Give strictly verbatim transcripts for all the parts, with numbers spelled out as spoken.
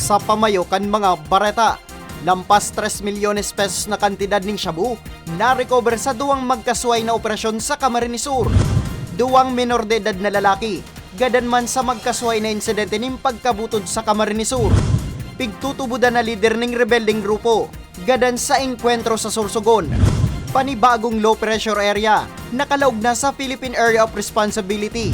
Sa pamayo kan mga bareta, lampas tres milyones pesos na kantidad nin shabu na-recover sa duwang magkasuhay na operasyon sa Camarines Sur. Duwang menor de edad na lalaki, gadan man sa magkasuhay na insidente nin pagkabutod sa Camarines Sur. Pigtutubodan na lider nin rebeldeng grupo, gadan sa engkwentro sa Sorsogon. Panibagong low pressure area, nakalaog na sa Philippine Area of Responsibility.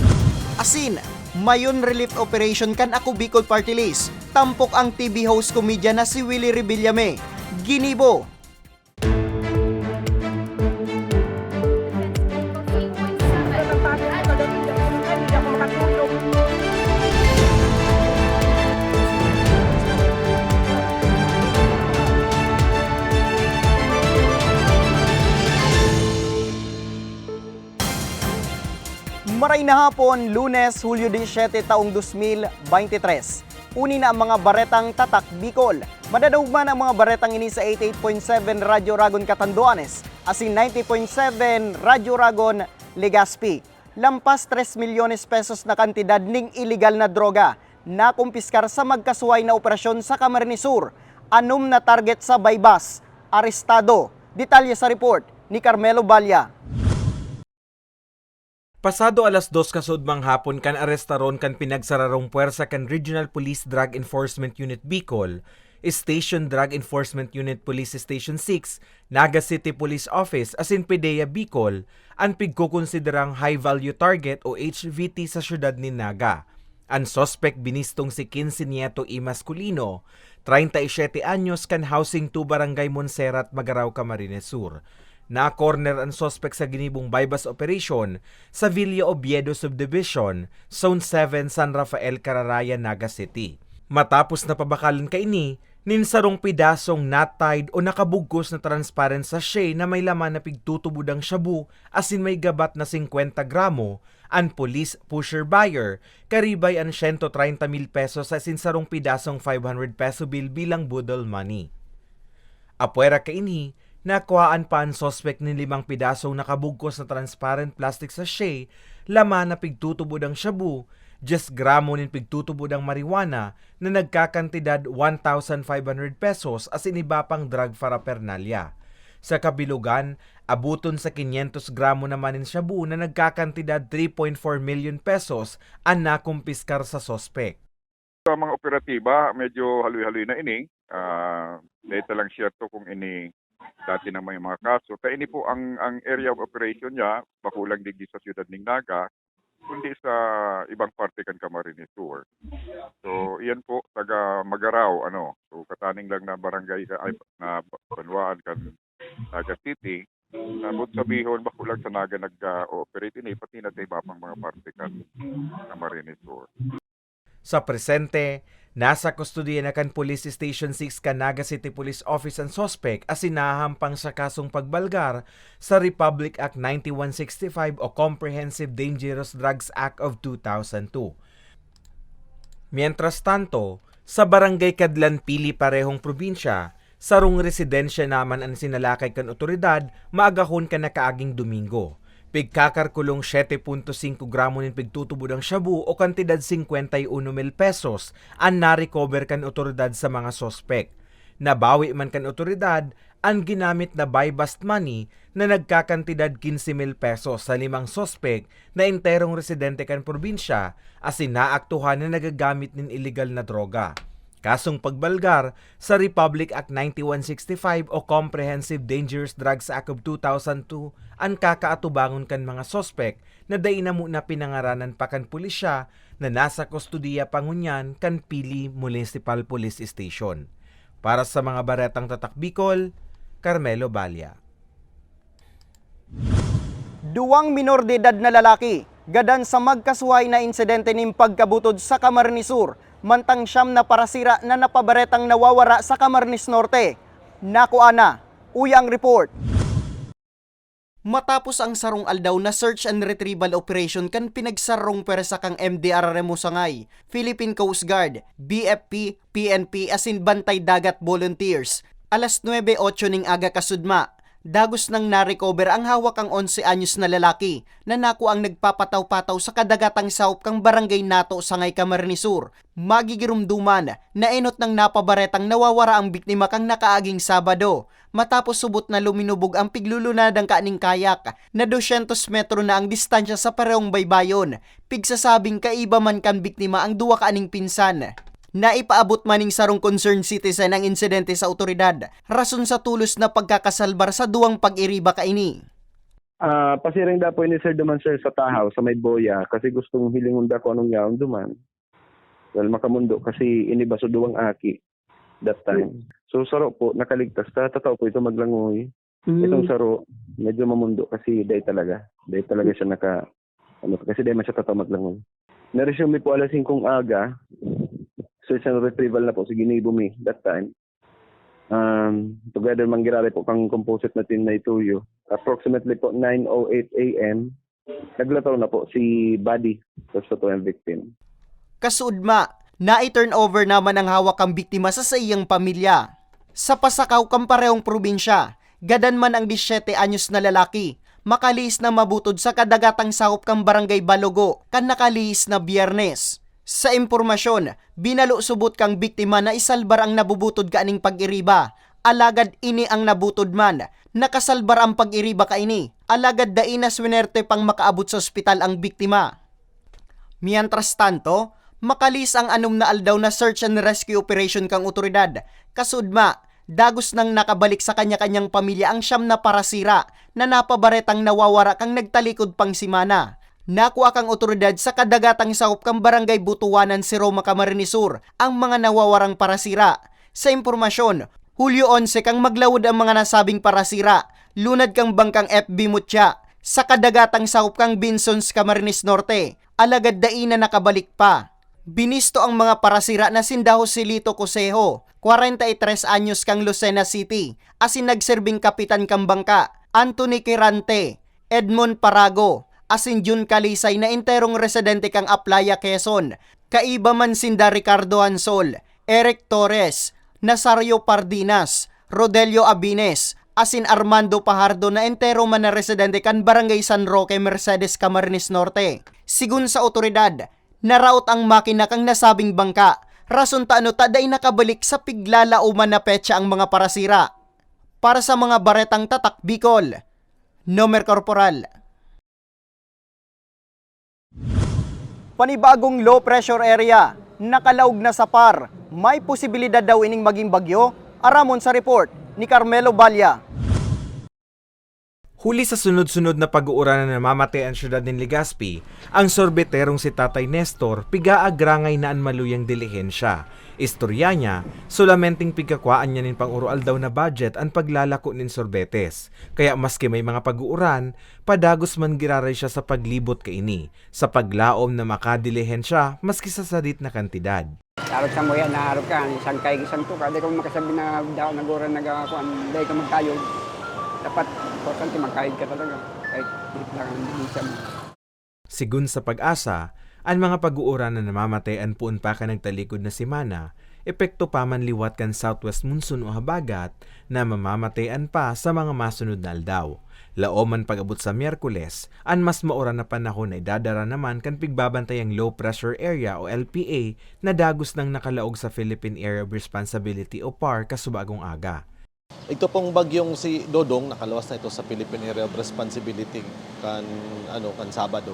Asin, mayon relief operation kan Ako Bicol Party List. Tampok ang T V host komedya na si Willie Revillame. Ginibo. Maray na hapon, Lunes, Hulyo disisiete, taong dos mil bente tres. Uni na ang mga baretang Tatak Bicol. Madadangog man ang mga baretang ini sa eighty-eight point seven Radyo Ragon Catanduanes, asin ninety point seven Radyo Ragon Legazpi. Lampas tres milyones pesos na kantidad ning iligal na droga nakumpiskar sa magkasuhay na operasyon sa Camarines Sur. Anom na target sa buy-bust, arestado. Detalye sa report ni Carmelo Balla. Pasado alas dos kasuodmang hapon kan arestaron kan pinagsararong puwersa kan Regional Police Drug Enforcement Unit Bicol, Station Drug Enforcement Unit Police Station six, Naga City Police Office asin PDEA Bicol an pigkokonsiderang high value target o H V T sa siyudad nin Naga. An suspek binistong si Quince Nieto y Masculino, treinta y siete anyos, kan Housing two, Barangay Montserrat, Magarao, Camarines Sur. Na-corner an suspek sa ginibong buy-bust operation sa Villa Oviedo Subdivision, Zone seven, San Rafael, Cararaya, Naga City. Matapos na pabakalan kaini nin sarong pidasong knot-tied o nakabugkos na transparent sachet na may laman na pigtutubod ang shabu asin may gabat na singkwenta gramo, an police pusher buyer, karibay an siyento treinta mil pesos asin sarong pidasong five hundred peso bill bilang boodle money. Apwera kaini, nakuhaan pa an suspek nin limang pidasong nakabugkos na transparent plastic sachet, laman na pigtutubod ang shabu, dyes gramo nin pigtutubod ang marijuana na nagkakantidad one thousand five hundred pesos asin iba pang drug paraphernalia. Sa kabilogan, aboton sa quinientos gramo naman nin shabu na nagkakantidad three point four milyon pesos an nakumpiskar sa suspek. Sa mga operatiba, medyo haloy-haloy na ini. Ah, dahil lang siyerto kung ini dati na may mga kaso. Ta ini po ang, ang area of operation niya, bako lang digdi sa siyudad ning Naga, kundi sa ibang parte kan Camarines Sur. So, iyan po, taga Magarao, ano. So, kataning lang na barangay, ay, na banwaan kan Naga City. Sabot sabihon, bako lang sa Naga nag-ooperate ini, pati na sa iba pang mga parte kan Camarines Sur. Sa presente, nasa kustodiya na kan Police Station six kan Naga City Police Office an suspek asin nahahampang sa kasong pagbalgar sa Republic Act ninety-one sixty-five o Comprehensive Dangerous Drugs Act of two thousand two. Mientras tanto, sa Barangay Cadlan, Pili, parehong probinsya, sarong residensya naman an sinalakay kan otoridad maagahon kan nakaaging Domingo. Pigkakalkulong siyete punto singko gramo nin pigtutubod ang shabu o kantidad singkwenta y uno mil pesos an na-recover kan otoridad sa mga suspek. Nabawi man kan otoridad an ginamit na buy-bust money na nagkakantidad quince mil pesos sa limang suspek na enterong residente kan probinsya asin naaktuhan na nagagamit nin iligal na droga. Kasong pagbalgar sa Republic Act ninety-one sixty-five o Comprehensive Dangerous Drugs Act of two thousand two an kakaatubangon kan mga suspek na dai namo na pinangaranan pa kan pulisya na nasa kustodiya pa ngunyan kan Pili Municipal Police Station. Para sa mga baretang Tatak Bicol, Carmelo Balla. Duwang minor de edad na lalaki, gadan sa magkasuhay na insidente nin pagkabutod sa Camarines Sur, mantang siyam na parasira na napabaretang nawawara sa Camarines Norte. Nakua na. Uya ang report. Matapos ang sarong aldaw na search and retrieval operation kan pinagsarong pwersa kan M D R R M o Sangay, Philippine Coast Guard, B F P, P N P asin Bantay Dagat Volunteers, alas nuebe otso ning aga kasudma, Dagos nang na-recover ang hawak kan onse anyos na lalaki na nakuang nagpapataw-pataw sa kadagatang sahop kan Barangay Nato, Sangay, Camarines Sur. Magigiromdoman na enot nang napabaretang nawawara ang biktima kan nakaaging Sabado, matapos subot na luminubog ang piglulunadan kaning kayak na dosyentos metro na ang distansya sa parehong baybayon. Pigsasabing kaiba man kan biktima ang duwa kaning pinsan. Naipaabot man ning sarong concerned citizen ang insidente sa awtoridad, rason sa tolos na pagkakasalbar sa duwang pag-iriba kaini. Ah, pasiring daw po ini, sir, duman, sir, sa Tahaw, sa may Boya, kasi gustong hilingon daw kung anong yaon duman. Well, makamundo kasi ini baso duwang aki that time. So, saro po, nakaligtas ta. Totoo po ito, maglangoy. Itong saro, medyo mamundo kasi dai talaga. Dai talaga siya naka, ano, kasi dai man siya totoo maglangoy. Naresume po alas singkong aga, search and retrieval na po, sige, ginibo mi that time. Um, together man giraray po kang composite na team na ituyo. Approximately po nine oh eight a m, naglataw na po si body sa satuang victim. Kasuodma, nai-turnover naman ang hawak kan biktima sa saiyang pamilya. Sa pasakaw kan parehong probinsya, gadan man ang disyete anyos na lalaki, makalihis na mabutod sa kadagatang sahop kan Barangay Balogo kan nakalihis na Biyernes. Sa impormasyon, binalo subot kan biktima na isalbar ang nabubutod kaning pag-iriba, alagad ini ang nabutod man, nakasalbar ang pag-iriba kaini, alagad dai na swinerte pang makaabot sa ospital ang biktima. Mientras tanto, makalihis ang anom na aldaw na search and rescue operation kan awtoridad. Kasuodma, dagos nang nakabalik sa kanya-kanyang pamilya ang siyam na parasira na napabaretang nawawara kan nagtalikod pang semana. Nakua kan awtoridad sa kadagatang sahop kan Barangay Butuanan, Siroma, Camarines Sur, ang mga nawawarang parasira. Sa impormasyon, Hulyo onse kan maglawod ang mga nasabing parasira, lunad kan bangkang F B Mutya, sa kadagatang sahop kan Binson sa Camarines Norte, alagad dai na nakabalik pa. Binisto ang mga parasira na sinda Joselito Cosejo, kwarenta y tres anyos, kan Lucena City, asin nagserbing kapitan kan bangka, Anthony Quirante, Edmond Parago, asin Jun Kalisay na enterong residente kan Aplaya, Quezon. Kaiba man sinda Ricardo Hansol, Eric Torres, Nazario Pardinas, Rodelio Abines, asin Armando Pajardo na entero man na residente kan Barangay San Roque, Mercedes, Camarines Norte. Sigon sa awtoridad, naraot ang makina kan nasabing bangka, rason ta ano ta dai nakabalik sa piglalaoman na petsa ang mga parasira. Para sa mga baretang Tatak Bicol, Nomer Corporal. Panibagong low pressure area, nakalaog na sa par. May posibilidad daw ining maging bagyo? Aramon sa report ni Carmelo Balla. Huli sa sunod-sunod na pag-uuran na namamatay an siyudad nin Legazpi, ang sorbeterong si Tatay Nestor pigaagrangay na an maluyang dilihensya. Istorya niya, solamenteng pigkakwaan niya nin pang-oroaldaw na budget an paglalako nin sorbetes. Kaya maski may mga pag-uuran, padagos man giraray siya sa paglibot kaini, sa paglaom na makadilihensya maski sa sadit na kantidad. Arog sa muya na arog ka, isang kayog, isang tuka, di ka makasabi na da, nagura, nagakuan, dai ka magkayog. Dapat, importante, magkayog ka talaga. Kahit hit lang ang bisa mo. Sigun sa PAGASA, an mga pag-uuran na namamatay an poon pa kan nagtalikod na semana, epekto pa man liwat kan southwest monsoon o habagat na mamamatayan pa sa mga masunod na aldaw. Laom man pag-abot sa Miyerkules, an mas mauran na panahon na idadara naman kan pigbabantayang low pressure area o L P A na dagos nang nakalaog sa Philippine Area of Responsibility o PAR kasubagong aga. Igto pong bagyong si Dodong, nakaluwas na ito sa Philippine Area of Responsibility kan, ano, kan Sabado.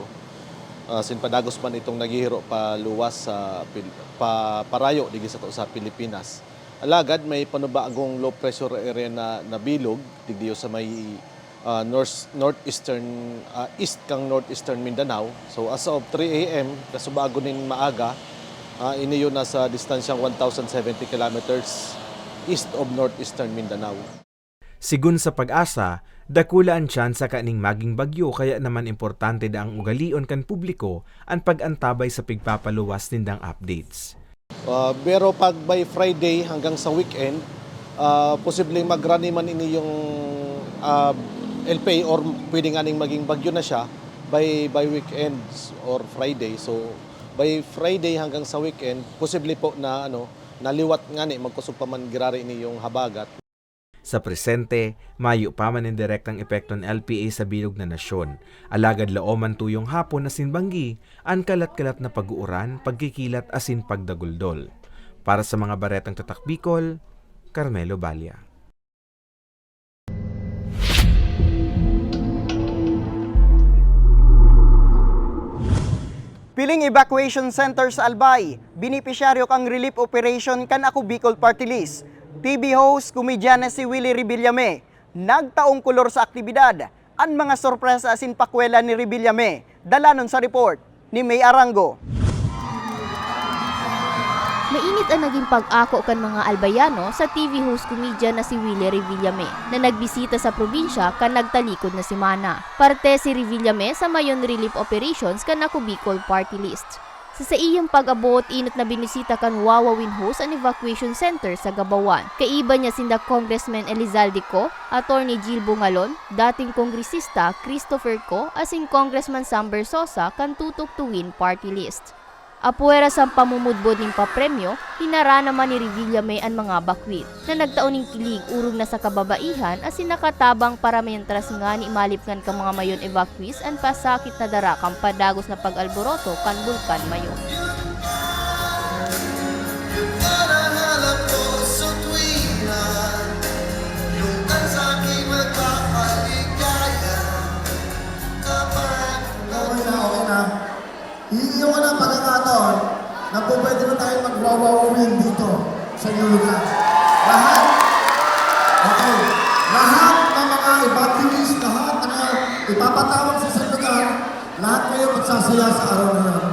Ah, sin padagos man itong naghihiro paluwas sa Pil-, pa, parayo digdi sato sa Pilipinas. Alagad may panibagong low pressure area na nabilog digdi sa may, ah, north, northeastern, ah, east kang northeastern Mindanao. So as of three A M, kasubago nin maaga, ah, ini yun nasa distansyang one thousand seventy kilometers east of northeastern Mindanao. Sigun sa PAGASA, dakula an tsansa kaning maging bagyo, kaya naman importante daang ugalion kan publiko an pag-antabay sa pigpapaluwas nindang updates. Ah, pero pag by Friday hanggang sa weekend, ah, posibleng magrani man ini yung, ah, L P A or pwede nga ning maging bagyo na siya by, by weekends or Friday. So, by Friday hanggang sa weekend, posible po na, ano, na liwat ngani, magkusog pa man girari ini yung habagat. Sa presente, mayo pa man nin direktang epekto an L P A sa bilog na nasyon, alagad laom man tuyong hapon asin banggi an kalat-kalat na pag-uuran, pagkikilat asin pagdaguldol. Para sa mga baretang Tatak Bicol, Carmelo Balla. Piling evacuation center sa Albay, benepisyaryo kan relief operation kan Ako Bicol Party List. T V host, komedyan na si Willie Revillame, nagtaong kolor sa aktibidad. An mga sorpresa asin pakwela ni Revillame, dalanon sa report ni May Arango. Mainit an nagin pag-ako kan mga Albayano sa T V host komedyan na si Willie Revillame, na nagbisita sa probinsya kan nagtalikod na semana. Parte si Revillame sa mayon relief operations kan Ako Bicol Party List. Sa saiyang pag-abot, enot na binisita kan Wawa Win Host an evacuation center sa Gabawan. Kaiba niya sinda Congressman Elizalde Co, Attorney Jill Bungalon, dating kongresista Christopher Co, asin Congressman Sam Bersosa kan Tutok to Win Party List. Apwera sa pamumudbod nin papremyo, hinara naman ni Revillame an mga bakwit na nagtao nin kilig orog na sa kababaihan asin nakatabang para mientras ngani malipngan kan mga mayon evacuees an pasakit na dara kan padagos na pag-alboroto kan Bulkan Mayon. Okay na, okay na. Hihingi ako ng pagkakataon na po pwede na tayo mag-wawawawin dito sa inyong lugar. Lahat. Okay. Lahat ng mga evangelist, lahat ng mga ipapatawag sa isang lugar, lahat kayo magsasaya sa araw na yun.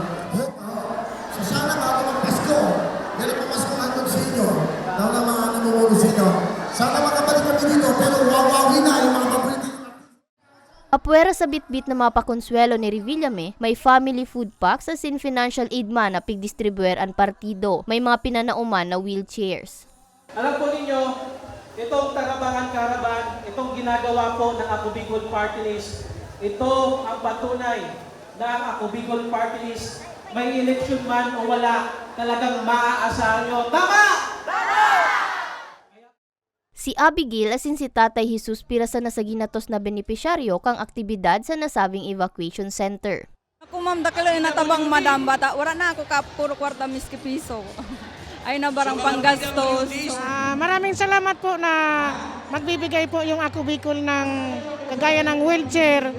So sana bago magpasko, meron pamaskong handog sa inyo, lalo na mga namumuno sa inyo. Sana makabalik kami dito, pero wawawin na yung mga paborito. Apwera sa bitbit na mga pakonsuwelo ni Revillame, may family food packs asin financial aid man na pigdistribuer an partido. May mga pinanaoman na wheelchairs. Alam po ninyo, itong Tarabangan Caravan, itong ginagawa po ng Ako Bicol Party List, ito ang patunay na ang Ako Bicol Party List, may eleksyon man o wala, talagang maaasahan nyo. Tama! Si Abigail asin si Tatay Jesus pira sana sa ginatos na benepisyaryo kan aktibidad sa nasabing evacuation center. Ako, ma'am, dakul na natabang, madam, bata. Wala na ako ka puro kwarta, miski piso. Ay na barang panggastos. Ah, maraming salamat po na magbibigay po yung Ako Bicol ng kagaya ng wheelchair.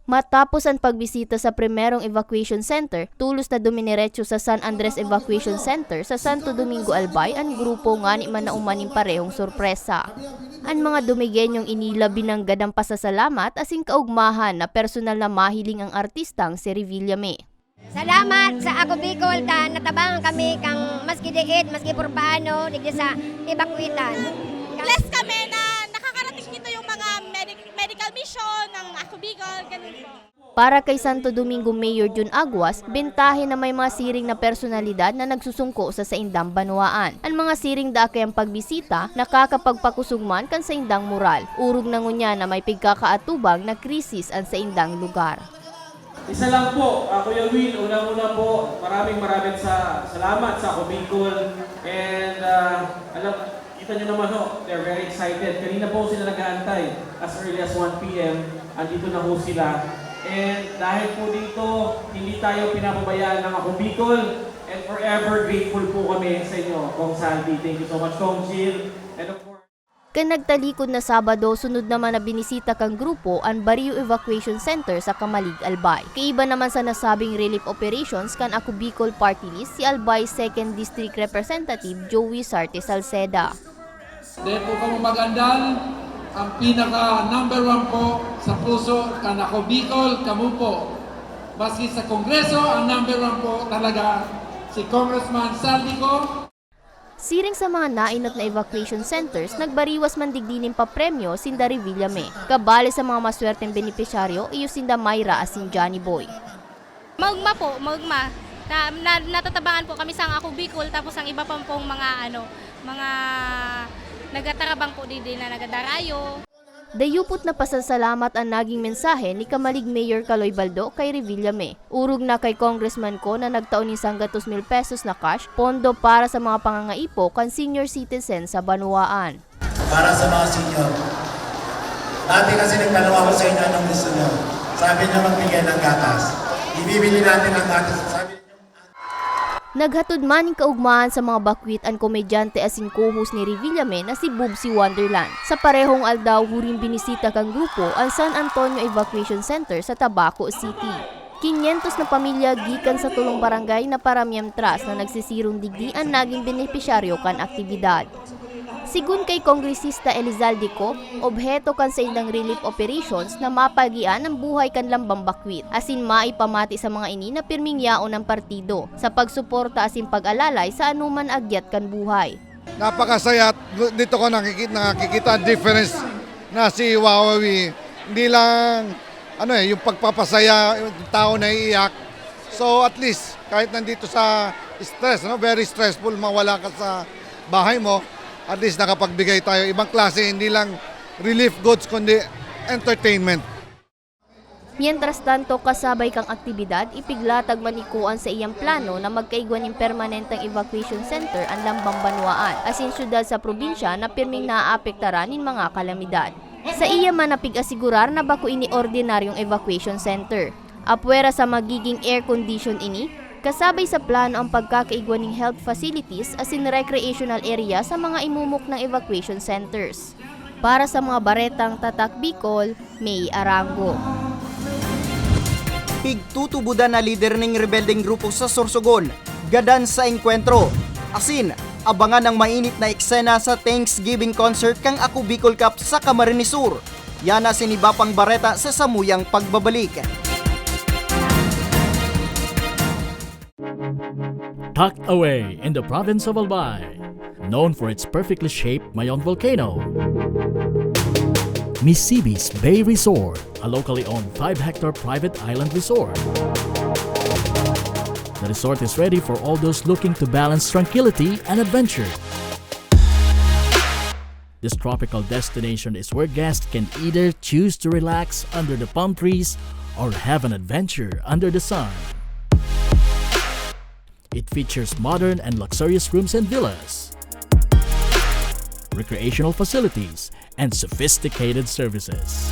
Matapos an pagbisita sa primerong evacuation center, tolos na duminiretso sa San Andres Evacuation Center sa Santo Domingo, Albay an grupo ngani manauman nin parehong sorpresa. An mga Dumigenyong inila binanggad an pasasalamat asin kaugmahan na personal na mahiling ang artistang si Revillame. Salamat sa Ako Bicol ta natabangan kami kan maski diit, maski por paano, digdi sa Ibakwitan. Blessed kami na nakakarating dito yung mga medic-, medical mission ng Ako Bicol, ganun po. Para kay Santo Domingo Mayor Jun Aguas, bentahe na may mga siring na personalidad na nagsusungko sa saindang banwaan. An mga siring dakay an pagbisita, nakakapagpakusog man kan saindang moral. Orog na ngunyan na may pigkakaatubang na krisis an saindang lugar. Isa lang po, ah, Kuya Will, unang-una po, maraming, maraming sa, salamat sa Ako Bicol. And, ah, alam, kita nyo naman ho, they're very excited. Kanina po sila nag-aantay. As early as one P M, andito na ho sila. And dahil po dito, hindi tayo pinapabayaan ng Ako Bicol. And forever grateful po kami sa inyo, Kong Salvi. Thank you so much, Kong Jill. And of course, Kan nagtalikod na Sabado, sunod naman na binisita kan grupo an Barrio Evacuation Center sa Camalig, Albay. Kaiba naman sa nasabing relief operations kan Ako Bicol Party List si Albay Second District Representative Joey Sarte Salceda. Dahil po kamo magandal, ang pinaka number one po sa puso kan Ako Bicol, kamo po. Maski sa Kongreso, ang number one po talaga si Congressman Salvi Co. Siring sa mga naenot na evacuation centers, nagbariwas man digdi nin papremyo sinda Revillame. Kabali sa mga maswerteng benepisyaryo, iyo sinda Myra asin Johnny Boy. Maogma po, maogma. Na, na, natatabangan po kami sa Ako Bicol, tapos ang iba pa pong mga, ano, mga nagatarabang po digdi na nagadarayo. Dayupot na pasasalamat an naging mensahe ni Camalig Mayor Caloy Baldo kay Revillame. Orog na kay Congressman Co na nagtao nin sanggatos mil pesos na cash pondo para sa mga pangangaipo kan senior citizen sa banwaan. Para sa mga senior. Dati kasi nagtanong ako sa inyo anong gusto nyo. Sabi nyo magbigay ng gatas. Ibibili natin ang gatas. Sabi nyo, Naghatod man nin kaugmahan sa mga bakwit an komedyante asin co-host ni Revillame na si Boobsy Wonderland. Sa parehong aldaw, huring binisita kan grupo an San Antonio Evacuation Center sa Tabaco City. Kinyentos na pamilya gikan sa tolong barangay na paramiamtras na nagsisirong digdi an nagin benepisyaryo kan aktibidad. Sigon kay Kongresista Elizalde Co, obheto kan saindang relief operations na mapagian an buhay kan lambang bakwit, asin maipamati sa mga ini na pirming yaon an partido sa pagsuporta asin pag-alalay sa anoman agyat kan buhay. Napakasaya at dito ko nakikita, nakikita ang difference na si Wawawi. Hindi lang ano eh, yung pagpapasaya, yung tao naiiyak. So at least kahit nandito sa stress, no, very stressful, mawala ka sa bahay mo, at least nakapagbigay tayo ibang klase, hindi lang relief goods kundi entertainment. Mientras tanto, kasabay kang aktibidad, ipiglatag man ni Kuan sa iyang plano na magkaigwa nin permanenteng evacuation center an lambang banwaan, asin syudad sa probinsya na pirming naaapektaran nin mga kalamidad. Sa iya man napig-asigurar na bako ini ordinaryong evacuation center. Apwera sa magiging air condition ini, kasabay sa plano ang pagkakaigwa ning health facilities asin recreational area sa mga imumuknang evacuation centers. Para sa mga baretang Tatak Bicol, May Arango. Pigtutubodan na lider ning rebeldeng grupo sa Sorsogon, gadan sa engkwentro. Asin, abangan ang mainit na eksena sa Thanksgiving concert kan Ako Bicol Cup sa Camarines Sur. Yana sin iba pang bareta sa samuyang pagbabalik. Tucked away in the province of Albay, known for its perfectly shaped Mayon volcano, Misibis Bay Resort, a locally owned five-hectare private island resort. The resort is ready for all those looking to balance tranquility and adventure. This tropical destination is where guests can either choose to relax under the palm trees or have an adventure under the sun. It features modern and luxurious rooms and villas, recreational facilities, and sophisticated services.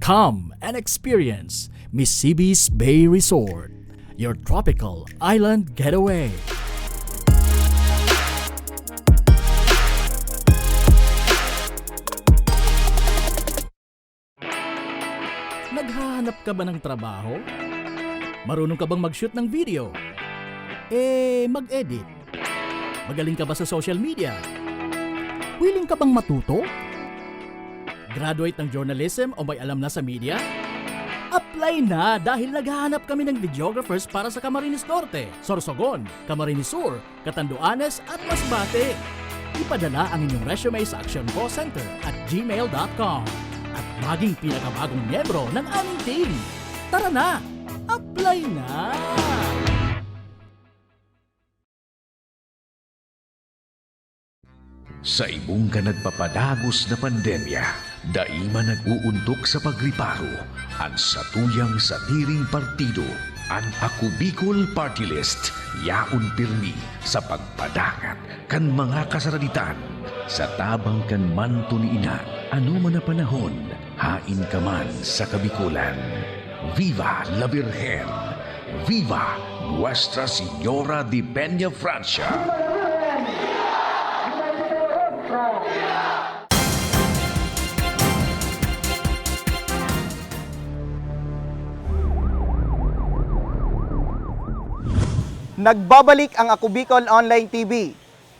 Come and experience Misibis Bay Resort, your tropical island getaway. Naghahanap ka ba ng trabaho? Marunong ka bang mag-shoot ng video? Eh, mag-edit? Magaling ka ba sa social media? Willing ka bang matuto? Graduate ng journalism o may alam na sa media? Apply na dahil naghahanap kami ng videographers para sa Camarines Norte, Sorsogon, Camarines Sur, Catanduanes at Masbate. Ipadala ang inyong resume sa actioncocenter at gmail dot com at maging pinakabagong miyembro ng aming team. Tara na! Apply na! Sa ibong kan nagpapadagos na pandemya, dai man nag-uuntok sa pagriparo an satuyang sadiring partido. An Ako Bicol Party List yaon pirmi sa pagpadangat kan mga kasaraditan sa tabang kan manto ni Ina, anoman na panahon, haen ka man sa Kabicolan. Viva la Virgen! Viva Nuestra Señora de Peña Francia! Nagbabalik ang Ako Bicol Online T V.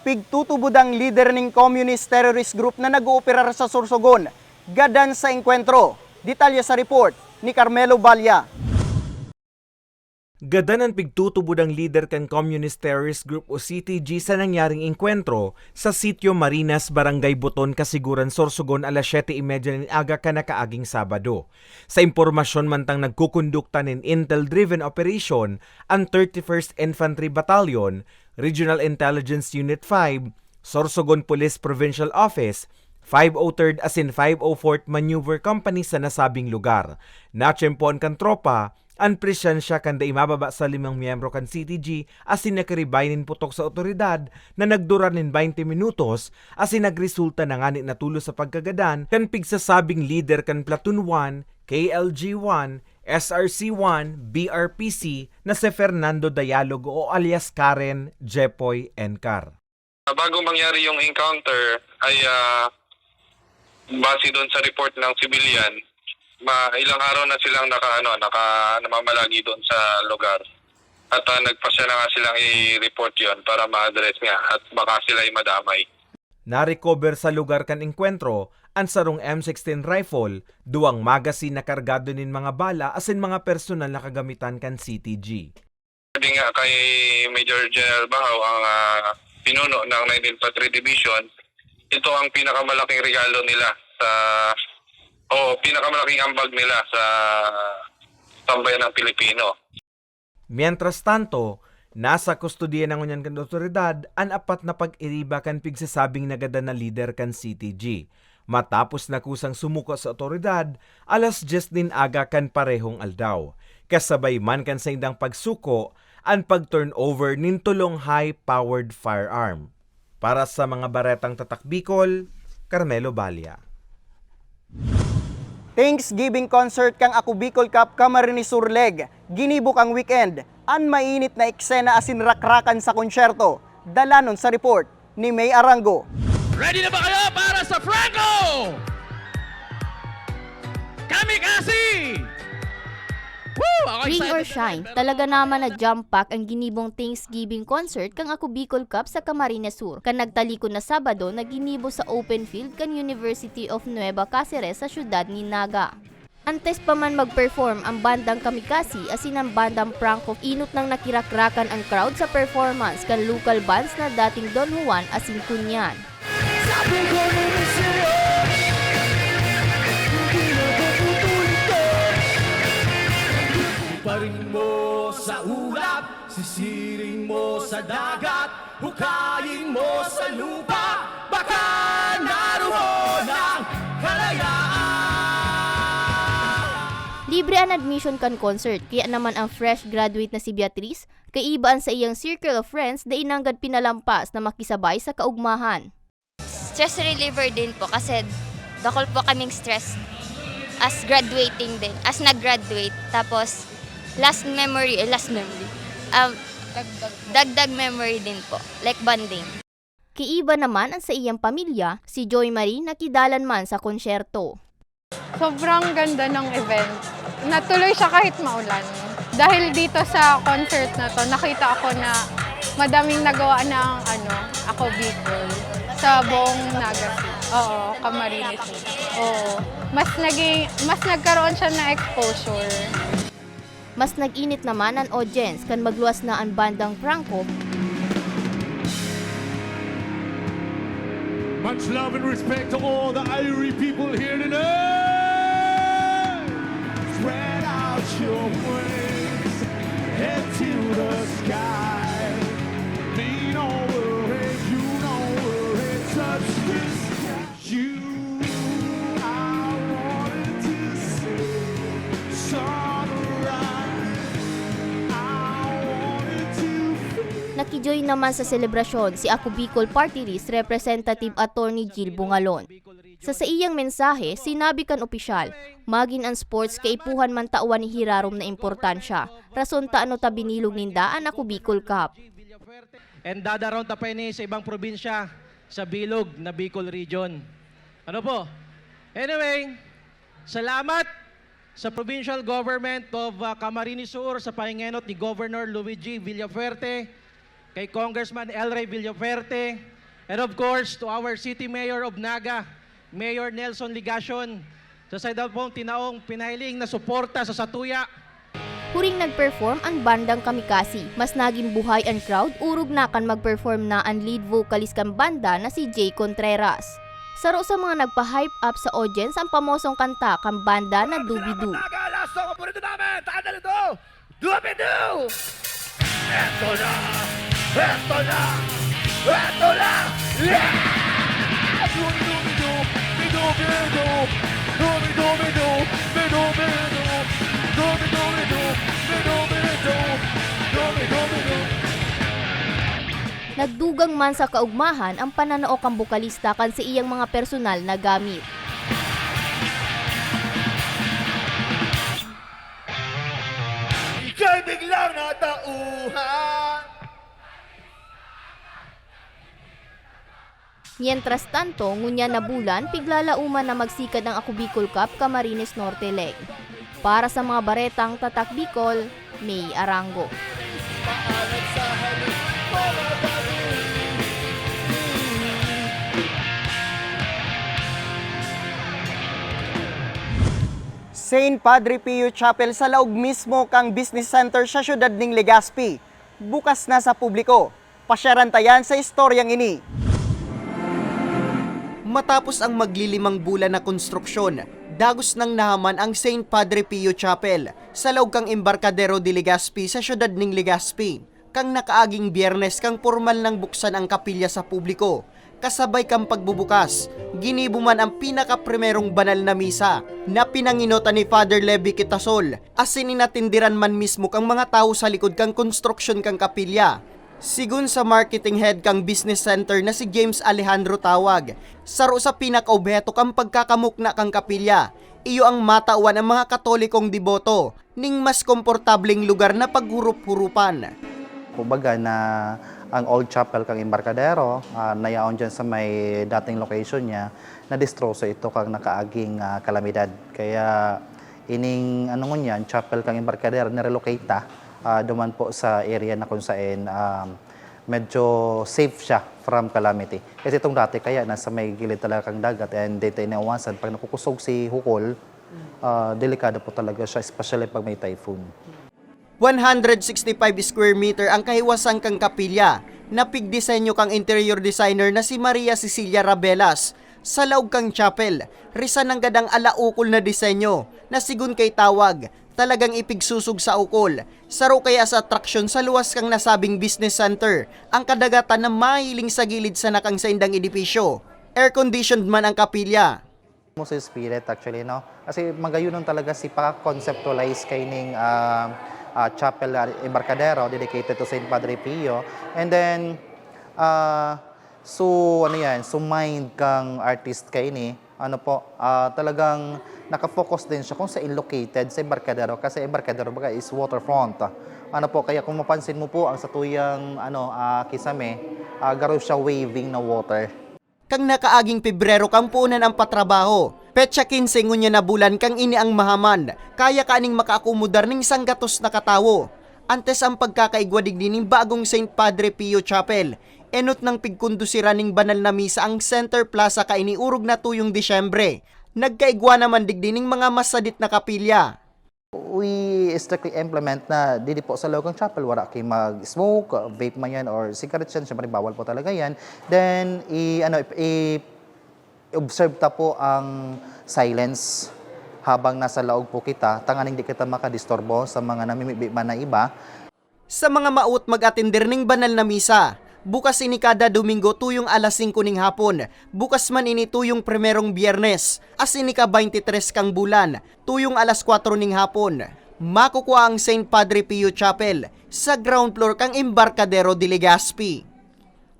Pigtutubod ang lider ning communist terrorist group na nag-ooperar sa Sorsogon, gadan sa engkwentro. Detalye sa report ni Carmelo Balla. Gadan an pigtutubod ang lider kan Communist Terrorist Group o C T G sa nangyaring engkwentro sa Sitio Marinas, Barangay Buton, Kasiguran, Sorsogon, alas siyete y media nin aga kan nakaaging Sabado. Sa impormasyon mantang nagkukondukta nin intel-driven operation an thirty-first Infantry Battalion, Regional Intelligence Unit five, Sorsogon Police Provincial Office, five oh third asin five oh fourth Maneuver Company sa nasabing lugar. Natiyempohan kan tropa An presensya kan dai mababa sa limang miyembro kan C T G asin nakiribay nin putok sa awtoridad na nagdurar nin baynte minutos asin nagresulta na ngani na tulos sa pagkagadan kan pigsasabing lider kan Platoon one, K L G one, S R C one, B R P C na si Fernando Dialogo o alias Karen Jepoy Encar. Bago mangyari yung encounter ay, ah, base doon sa report ng civilian, ma-, ilang araw na silang naka-, ano, naka-, namamalagi doon sa lugar. At, ah, nagpasya na nga silang i-report yon para ma-address nga at baka sila ay madamay. Na-recover sa lugar kan engkwentro an sarong M sixteen rifle, duwang magazine na kargado nin mga bala asin mga personal na kagamitan kan C T G. Sabi nga kay Major General Bahaw, ang, ah, pinuno ng ninth Infantry Division, ito ang pinakamalaking regalo nila sa, o pinakamalaking ambag nila sa sambayan ng Pilipino. Mientras tanto, nasa kustodiya na ngunyan kan awtoridad an apat na pag-iriba kan pigsasabing nagadan na lider kan C T G. Matapos na kusang sumuko sa awtoridad, alas dyes nin aga kan parehong aldaw. Kasabay man kan saindang pagsuko, an pag-turnover nin tolong high-powered firearm. Para sa mga baretang Tatak Bicol, Carmelo Balia. Thanksgiving concert kan Ako Bicol Cup Camarines Sur Leg, ginibo kan weekend. An mainit na eksena asin rakrakan sa konsyerto, dalanon sa report ni May Arango. Ready na ba kayo para sa Franco Kamikaze? Woo! Ako Rain excited or na shine, rin, pero talaga naman na jam-pack ang ginibong Thanksgiving concert kan Ako Bicol Cup sa Camarines Sur, kan nagtalikod na Sabado na ginibo sa open field kan University of Nueva Caceres sa siyudad nin Naga. Antes pa man mag-perform ang bandang Kamikaze asin ang bandang Franco, inot nang nakirakrakan ang crowd sa performance kan local bands na dating Don Juan asin Kunyan. Sabi ko, "Nini sa'yo, hindi na puputulin to." Iparin mo sa ulap, sisiring mo sa dagat, hukayin mo sa lupa, baka naroon ang kalayaan. Libre an admission kan concert, kaya naman ang fresh graduate na si Beatriz, kaiba an saiyang circle of friends, dai nanggad pinalampas na makisabay sa kaugmahan. Stress reliever din po kasi dakul po kaming stress as graduating din, as nag-graduate. Tapos, last memory, eh, last memory. Um, dagdag memory din po, like bonding. Kiiba naman ang saiyang pamilya, si Joy Marie nakidalan man sa konsyerto. Sobrang ganda ng event. Natuloy siya kahit maulan. Dahil dito sa concert na 'to, nakita ko na madaming nagawa ng, ano, Ako Bicol sa buong Naga City. Oo, Camarines Sur. Oo. Mas naging, mas nagkaroon siya ng exposure. Mas nag-init naman an audience kan magluwas na an bandang Franco. Much love and respect to all the Irie people here tonight. Spread out your wings, head to the sky. Me know where, you know where, touch the sky. You are wanted to see sunrise. I wanted to feel. Nakijoin naman sa selebrasyon si Ako Bicol Party List Representative Attorney Jill Bungalon. Sa saiyang mensahe, sinabi kan opisyal, magin an sports kaipuhan man tawan ni hirarom na importansya, rason ta ano ta binilog ninda an Ako Bicol Cup. And dadaron ta pa ini sa ibang probinsya sa bilog na Bicol Region. Ano po? Anyway, salamat sa Provincial Government of, uh, Camarines Sur sa pahingenot ni Governor Luigi Villafuerte, kay Congressman El Rey Villafuerte, and of course, to our City Mayor of Naga, Mayor Nelson Legacion, sa saida pong tinaong pinahiling na suporta sa satuya. Huring nag-perform an bandang Kamikaze, mas nagin buhay an crowd orog na kan mag-perform na an lead vocalist kan banda na si Jay Contreras. Saro sa mga nagpa-hype up sa audience an pamosong kanta kan banda na Dubidu. Last song, paborito namin! Tandaan ito! Dubidu! Eto na! Eto na! Eto na! Yeah! Dubidu, bidu, bidu! Dubidu, bidu, bidu, bidu! Dubidu, bidu! Dugang man sa kaugmahan ang pananao kan bokalista kan saiyang mga personal na gamit. Ika'y biglang natauhan. Mientras tanto, ngunyan na bulan, piglalauman na magsikad ang Ako Bicol Cup Camarines Norte Leg. Para sa mga baretang Tatak Bicol, May Arango. Saint Padre Pio Chapel sa laog mismo kan business center sa siyudad ning Legazpi, bukas na sa publiko. Pasyaran ta yan sa istoryang ini. Matapos ang maglilimang bulan na konstruksyon, dagos nang nahaman ang Saint Padre Pio Chapel sa laog kan Embarcadero de Legazpi sa siyudad ning Legazpi. Kan nakaaging Biyernes kan pormal nang buksan ang kapilya sa publiko, kasabay kan pagbubukas, ginibo man ang pinakaprimerong banal na misa na pinangenotan ni Father Levi Quitasol, asin inatenderan man mismo kan mga tawo sa likod kan konstruksyon kan kapilya. Sigon sa marketing head kan business center na si James Alejandro Tawag, saro sa pinakaobheto kan pagkakamukna kan kapilya, iyo ang matawan ang mga Katolikong deboto ning mas komportableng lugar na paghurup-hurupan. Kumbaga na ang old chapel kan Embarcadero, ah, na yaon diyan sa may dating location niya, nadistroso ito kan nakaaging, ah, kalamidad. Kaya ining, ano ngunyan, chapel kan Embarcadero, nirelocate ta, ah, duman po sa area na kung saen, um, medyo safe siya from calamity. Kasi itong dati kaya nasa may gilid talaga kan dagat and dito iniawasan. Pag nakukusog si Hukol, ah, delikado po talaga siya, especially pag may typhoon. One hundred sixty-five square meter ang kahiwasan kan kapilya na pigdisenyo kan interior designer na si Maria Cecilia Rabelas. Sa laog kan chapel, risan nanggad ang alaukol na disenyo na sigon kay Tawag, talagang ipigsusog sa ukol. Saro kaya sa atraksyon sa luwas kan nasabing business center ang kadagatan na mahiling sa gilid sana kan saindang edipisyo. Air-conditioned man ang kapilya. Mo sa spirit, actually, no? Kasi magayonon talaga si paka-conceptualize kaining, ah, ah, chapel, ah, Embarcadero dedicated to Saint Padre Pio. And then, ah, so, ano yan, so mind kang artist kaini, ano po, ah, talagang nakafocus din siya kung saan located sa Embarcadero, kasi Embarcadero, baga, is waterfront. Ano po, kaya kung mapansin mo po ang satuyang, ano, ah, kisame, ah, garo siya waving na water. Kan nakaaging Pebrero kan puunan ang patrabaho. Petsa quince ngunyan na bulan kan ini ang mahaman, kaya kaning makaakomodar ning sanggatos na katawo. Antes ang pagkakaigwa digdi ning bagong Saint Padre Pio Chapel, enot nang pigkondusiran ning banal na misa ang Center Plaza kaini orog na tuyong Disyembre. Nagkaigwa naman digdi ning mga masadit na kapilya. We strictly implement na didi po sa loob ng chapel, wala kayo mag-smoke, vape man yan or cigarettes yan, syempre bawal po talaga yan. Then, i-, ano, i-, i-observe ta po ang silence habang nasa laog po kita, tanganing di kita makadisturbo sa mga namimibi man na iba. Sa mga mawot mag-atender ning banal na misa, bukas ini kada Domingo tuyong alas singko ning hapon, bukas man ini tuyong primerong Biyernes, asin ika-baynte tres kang bulan, tuyong alas kwatro ning hapon. Makukua ang Saint Padre Pio Chapel sa ground floor kan Embarcadero de Legazpi.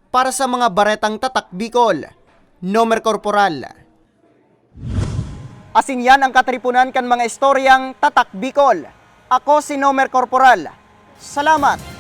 Para sa mga baretang Tatak Bicol, Nomer Corporal. Asin yan ang katripunan kan mga istoryang Tatak Bicol. Ako si Nomer Corporal. Salamat!